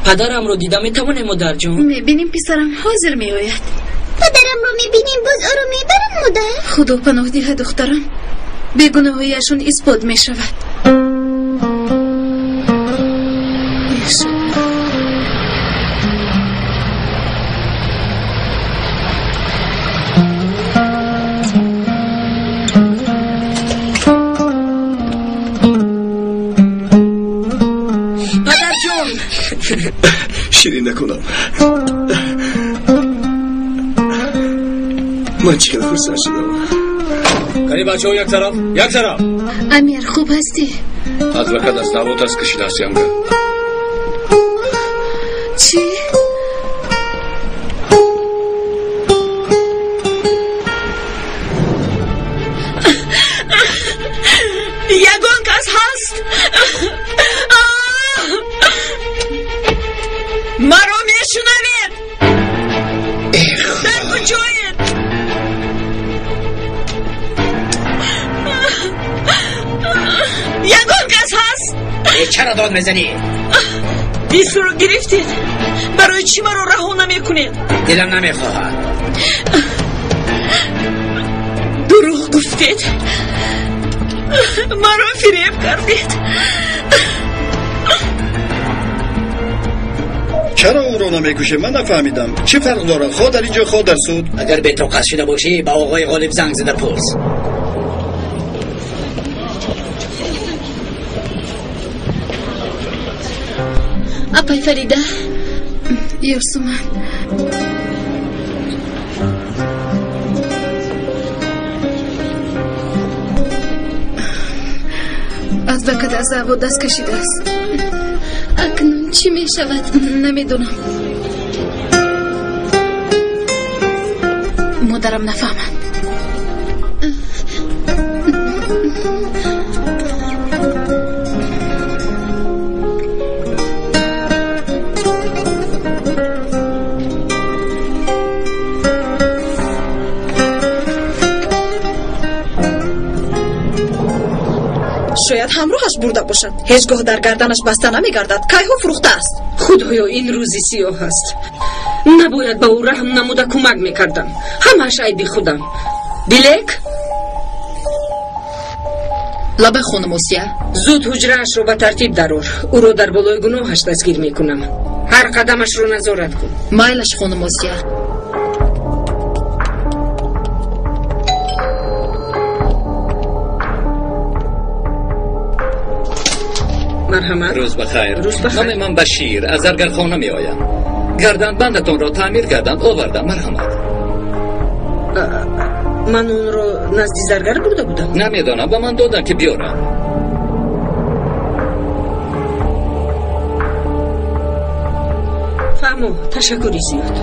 Падарамро дида метавонем, модарҷон? Мебинем, писарам, ҳозир меояд. Падарамро мебинем, боз ӯро мебаранд, модар? Худо паноҳ диҳад, духтарам. Бегуноҳияшон исбот мешавад. Падарҷон! Ширин накунам. Ман чӣ қадар хурсанд шудам. Кани бачаҳо, як тараф, як тараф. Амир, хуб ҳастӣ? Адвокат аз даъво даст кашидааст, янга. Чӣ? Ягон кас ҳаст? Маро мешунавед? Дар куҷоед? Ягон кас ҳаст? Чаро дод мезанӣ? Бисурро гирифтед? Барои чӣ маро раҳо намекунед? Дилам намехоҳад. Дурӯғ гуфтед. Маро фиреб кардед. Чаро ӯро намекушем? Ман нафаҳмидам. Чӣ фарқ дорад, хоҳ дар ин ҷо, хоҳ дар суд? Агар бетоқат шуда бошӣ, ба оғои Ғолиб занг зада пурс. Апай Фарида. Ёсуман. Адвокат аз даъво даст кашидааст. Акнун чӣ мешавад? Намедонам. Модарам нафаҳмад. Шояд ҳамроҳаш бурда бошад. Ҳеҷ гоҳ дар гарданаш баста намегардад. Кайҳо фурӯхтааст. Худоё, ин рӯзи сиёҳ аст. Набояд ба ӯ раҳм намуда кӯмак мекардам. Ҳамааш айби худам. Дилек? Лабай, хонум Осия. Зуд ҳуҷраашро ба тартиб дарор. Ӯро дар болои гуноҳаш дастгир мекунам. Ҳар қадамашро назорат кун. Майлаш, хонум Осия. Марҳамат. Рӯз бахайр. Рӯз бахайр. Номи ман Башир, аз заргархона меоям. Гарданбандатонро таъмир кардам, овардам. Марҳамат. Ман онро назди заргар бурда будам. Намедонам, ба ман доданд ки биёрам. Фаҳмо, ташаккури зиёд.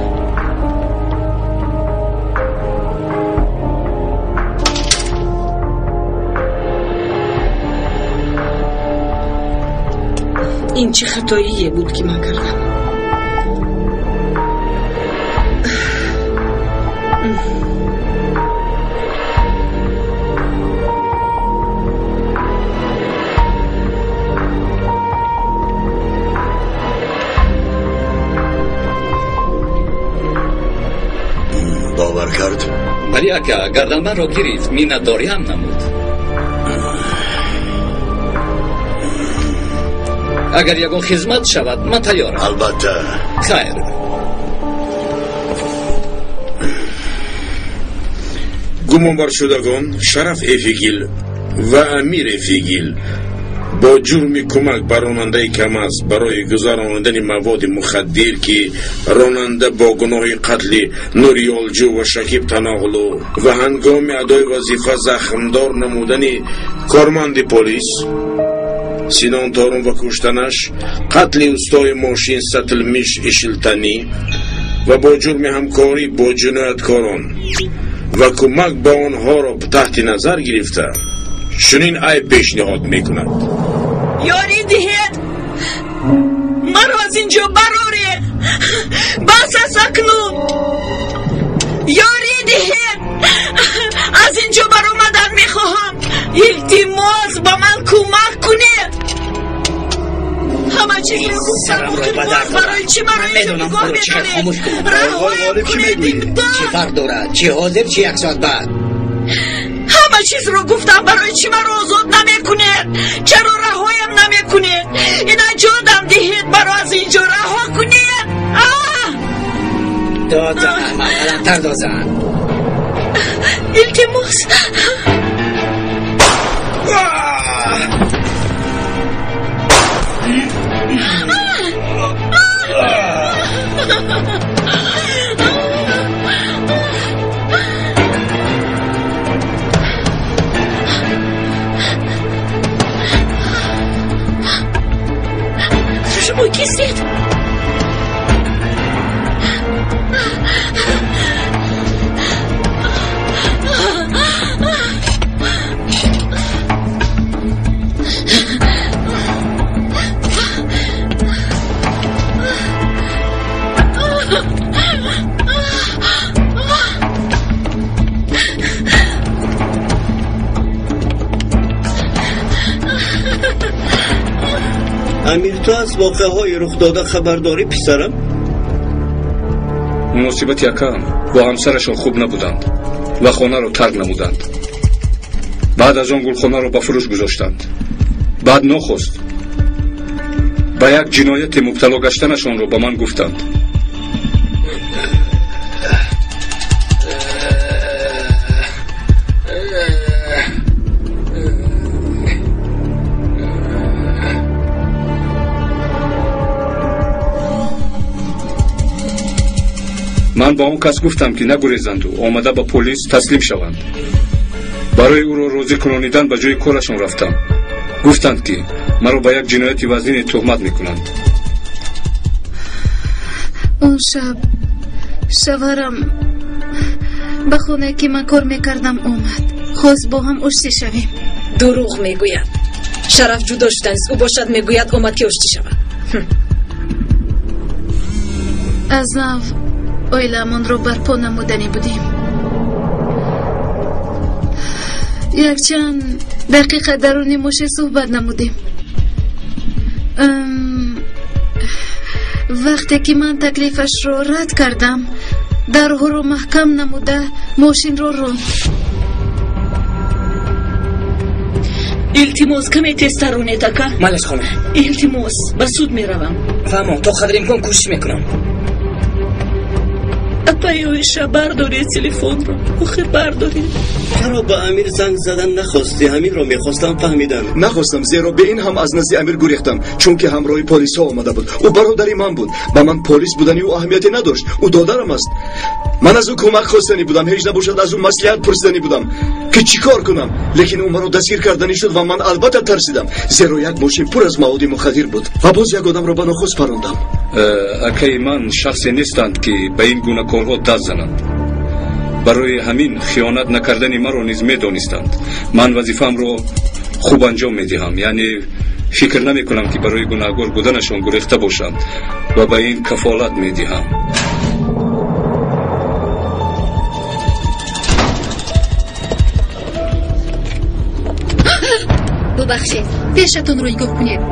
Ин чӣ хатоие буд, ки ман кардам? Бовар кард? Бале, ака, гарданбандро гирифт, миннатдориам намуд. Агар ягон хизмат шавад, ман тайёрам. Албатта. Хайр. Гумонбаршудагон Шараф Эфигил ва Амир Эфигил бо ҷурми кӯмак ба ронандаи КамАЗ барои гузаронидани маводи мухаддир, ки ронанда бо гуноҳи қатли Нуриёлҷӯ ва Шакиб Таноғлу ва ҳангоми адои вазифа захмдор намудани корманди полис Синон Торун ва куштанаш, қатли устои мошин Сатлмиш Ишилтанӣ ва бо ҷурми ҳамкорӣ бо ҷинояткорон ва кӯмак ба онҳоро таҳти назар гирифта чунин айб пешниҳод мекунад. Ёрӣ диҳед, маро аз ин ҷо бароред, бас аст акнун. Ёрӣ диҳед, аз ин ҷо баромадан мехоҳам. Илтимос, ба ман кӯмак кунед. Ҳама чизро гуфтам, охир боз барои чӣ маро инҷо нигоҳ медоред? Раҳоям кунед, имдод! Чӣ фарқ дорад, чӣ ҳозир, чӣ як соат баъд? Ҳама чизро гуфтам, барои чӣ маро озод намекунед? Чаро раҳоям намекунед? Ина ҷодам диҳед, маро аз ин ҷо раҳо кунед. Дод зан, аҳмақ, баландтар дод зан. Илтимос. Шумо кистед? Амир, ту аз воқеаҳои рухдода хабардорӣ, писарам? Муносибати акаам бо ҳамсарашон хуб набуданд ва хонаро тарк намуданд. Баъд аз он гулхонаро ба фурӯш гузоштанд. Баъд нохост ба як ҷинояте мубтало гаштанашонро ба ман гуфтанд. Ман ба он кас гуфтам, ки нагурезанду омада ба полис таслим шаванд. Барои ӯро розӣ кунонидан ба ҷои корашон рафтам. Гуфтанд, ки маро ба як ҷинояти вазнине туҳмат мекунанд. Он шаб шавҳарам ба хонае, ки ман кор мекардам, омад. Хост бо ҳам оштӣ шавем. Дурӯғ мегӯяд. Шараф ҷудо шуданист, ӯ бошад мегӯяд омад, ки оштӣ шавад. Аз нав оиламонро барпо намуданӣ будем. Якчанд дақиқа даруни мошин суҳбат намудем. Вақте ки ман таклифашро рад кардам, дарҳоро маҳкам намуда мошинро ронд. Илтимос, каме тезтар ронед, ака. Майлаш, хонум. Илтимос, ба суд меравам. Фаҳмо, то қадри имкон кӯшиш мекунам. Апаи Оиша, бардоред телефонро. Охир бардоред. Чаро ба Амир занг задан нахостӣ? Ҳаминро мехостам фаҳмидан. Нахостам, зеро бе ин ҳам аз назди Амир гурехтам, чунки ҳамроҳи полисҳо омада буд. Ӯ бародари ман буд. Ба ман полис будани ӯ аҳамияте надошт. Ӯ додарам аст. Ман аз ӯ кӯмак хостанӣ будам, ҳеҷ набошад аз ӯ маслиҳат пурсиданӣ будам, ки чӣ кор кунам. Лекин ӯ маро дастгир карданӣ шуд ва ман албатта тарсидам, зеро як мошин пур аз маводи мухаддир буд ва боз як одамро ба нохуст парондам. Акаи ман шахсе нестанд, ки ба ин гуна корҳо даст зананд. Барои ҳамин хиёнат накардани маро низ медонистанд. Ман вазифаамро хуб анҷом медиҳам, яъне фикр намекунам, ки барои гунаҳгор буданашон гурехта бошанд ва ба ин кафолат медиҳам. Бубахшед, пешатонро нигоҳ кунед.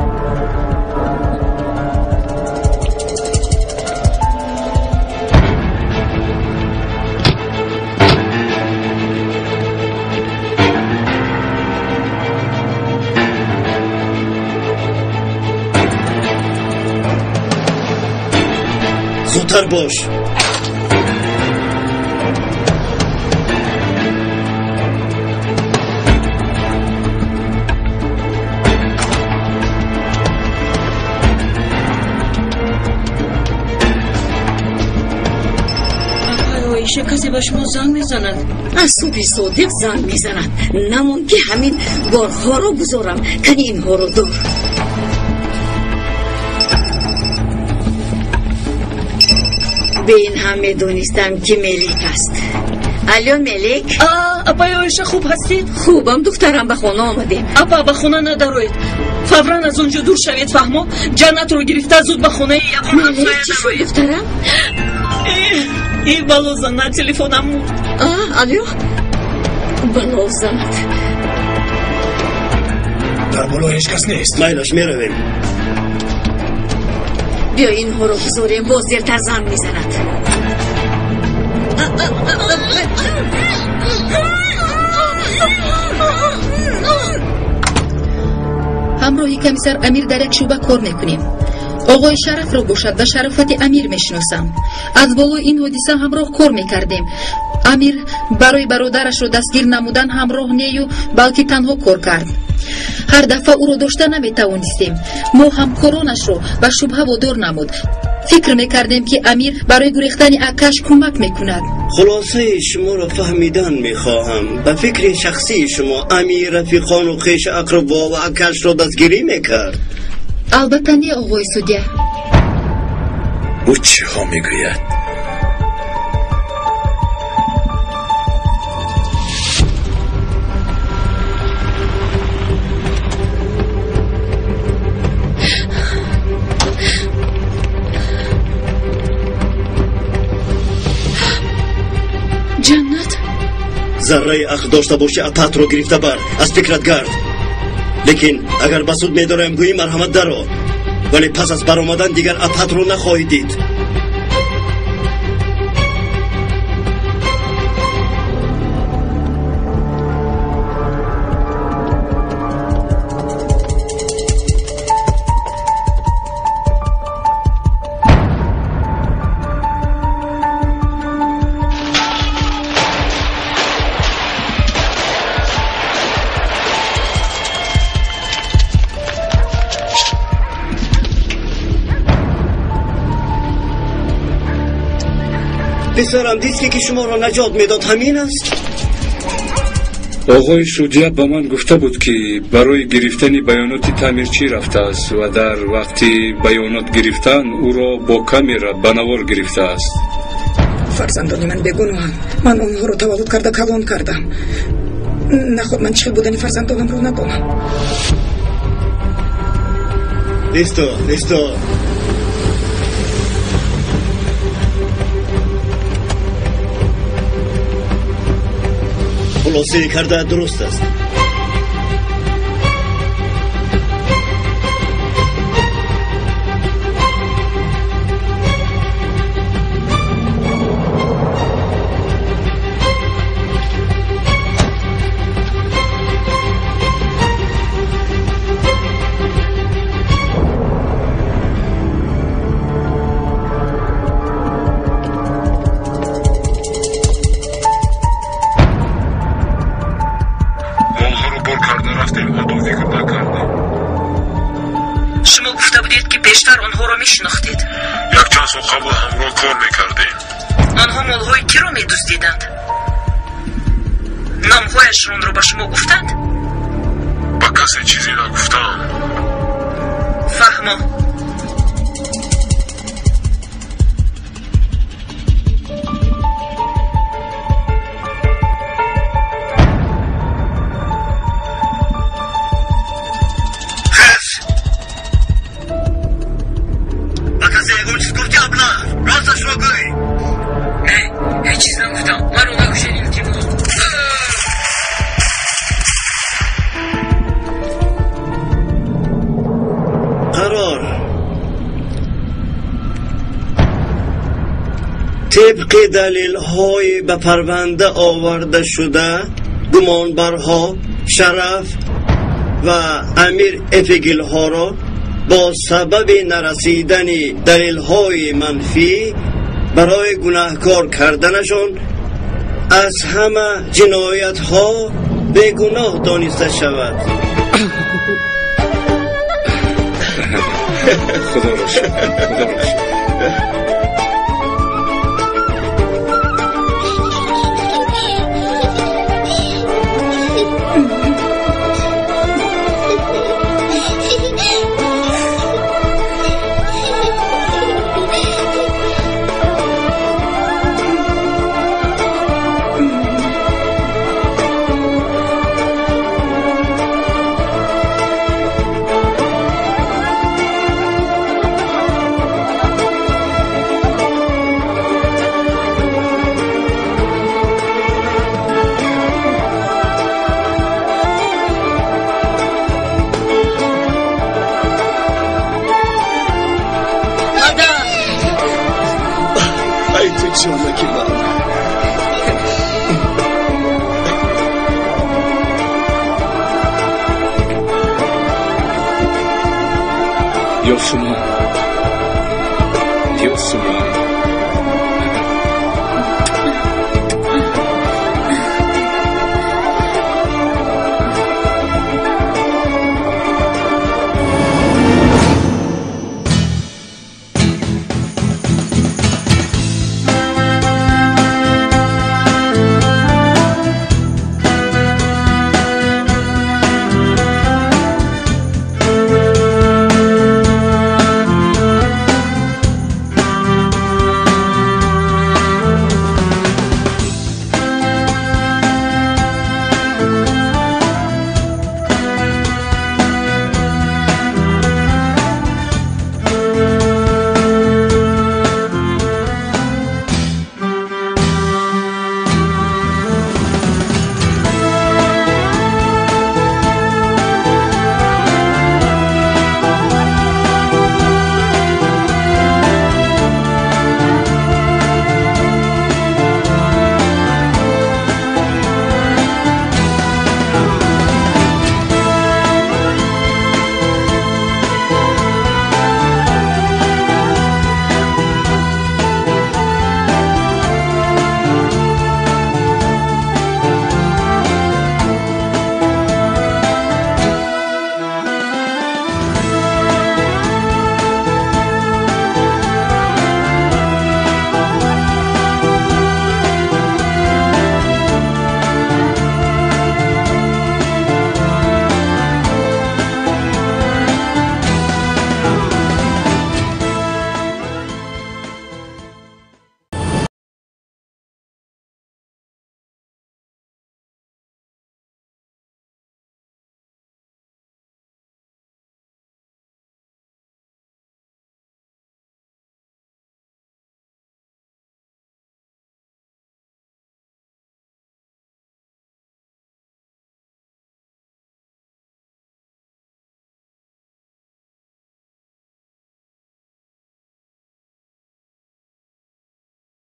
Зудтар бош. Оиша, касе ба шумо занг мезанад. Аз субҳи содиқ занг мезанад. Намон ки ҳамин борҳоро гузорам, кани инҳоро дор. Бе ин ҳам медонистам, ки Мелик аст. Алло, Мелик. Апаи Оиша, хуб ҳастед? Хубам, духтарам, ба хона омадем. Апа, ба хона надароед. Фавран аз он ҷо дур шавед, фаҳмо? Ҷаннатро гирифта зуд ба хонаи ягон ҳамсоя дароед. Чӣ шуд, духтарам? И бало занад, телефонам мурд. Алло, бало занад. Дар боло ҳеҷ кас нест. Майлаш, меравем. Биё инҳоро гузорем, боз дертар занг мезанад. Ҳамроҳи комиссар Амир дар як шӯъба кор мекунем. Оғои Шарафро бошад ба шарофати Амир мешиносам. Аз болои ин ҳодиса ҳамроҳ кор мекардем. Амир барои бародарашро дастгир намудан ҳамроҳ нею, балки танҳо кор кард. Ҳар дафъа ӯро дошта наметавонистем. Мо ҳамкоронашро ба шубҳа водор намуд. Фикр мекардем, ки Амир барои гурехтани акаш кӯмак мекунад. Хулосаи шуморо фаҳмидан мехоҳам. Ба фикри шахсии шумо Амир рафиқону хешу ақрабо ва акашро дастгирӣ мекард? Албатта не, оғои судя. Ӯ чиҳо мегӯяд? Ҷаннат, зарраи ақл дошта бошӣ, апатро гирифта бар, аз фикрат гард. Лекин агар ба суд медораем гӯӣ, марҳамат даро, вале пас аз баромадан дигар апатро нахоҳӣ дид. Писарам, диске ки шуморо наҷот медод ҳамин аст? Оғои судя ба ман гуфта буд, ки барои гирифтани баёноти таъмирчӣ рафтааст ва дар вақти баёнот гирифтан ӯро бо камера ба навор гирифтааст. Фарзандони ман бегуноҳанд. Ман онҳоро таваллуд карда калон кардам. Наход ман чӣ хел будани фарзандонамро надонам. Исто, исто. Хулосаи карда дуруст аст. сол қабл ҳамроҳ кор мекардем. Онҳо молҳои киро медуздиданд? Номҳояшонро ба шумо гуфтанд? Ба касе чизе нагуфтам. Фаҳмо. Тибқи далелҳои ба парванда оварда шуда, гумонбарҳо Шараф ва Амир Эфегилҳоро бо сабаби нарасидани далелҳои манфӣ барои гунаҳкор карданашон аз ҳама ҷиноятҳо бегуноҳ дониста шавад. Худоро шукр, худоро шукр. Ёсуман, Ёсуман.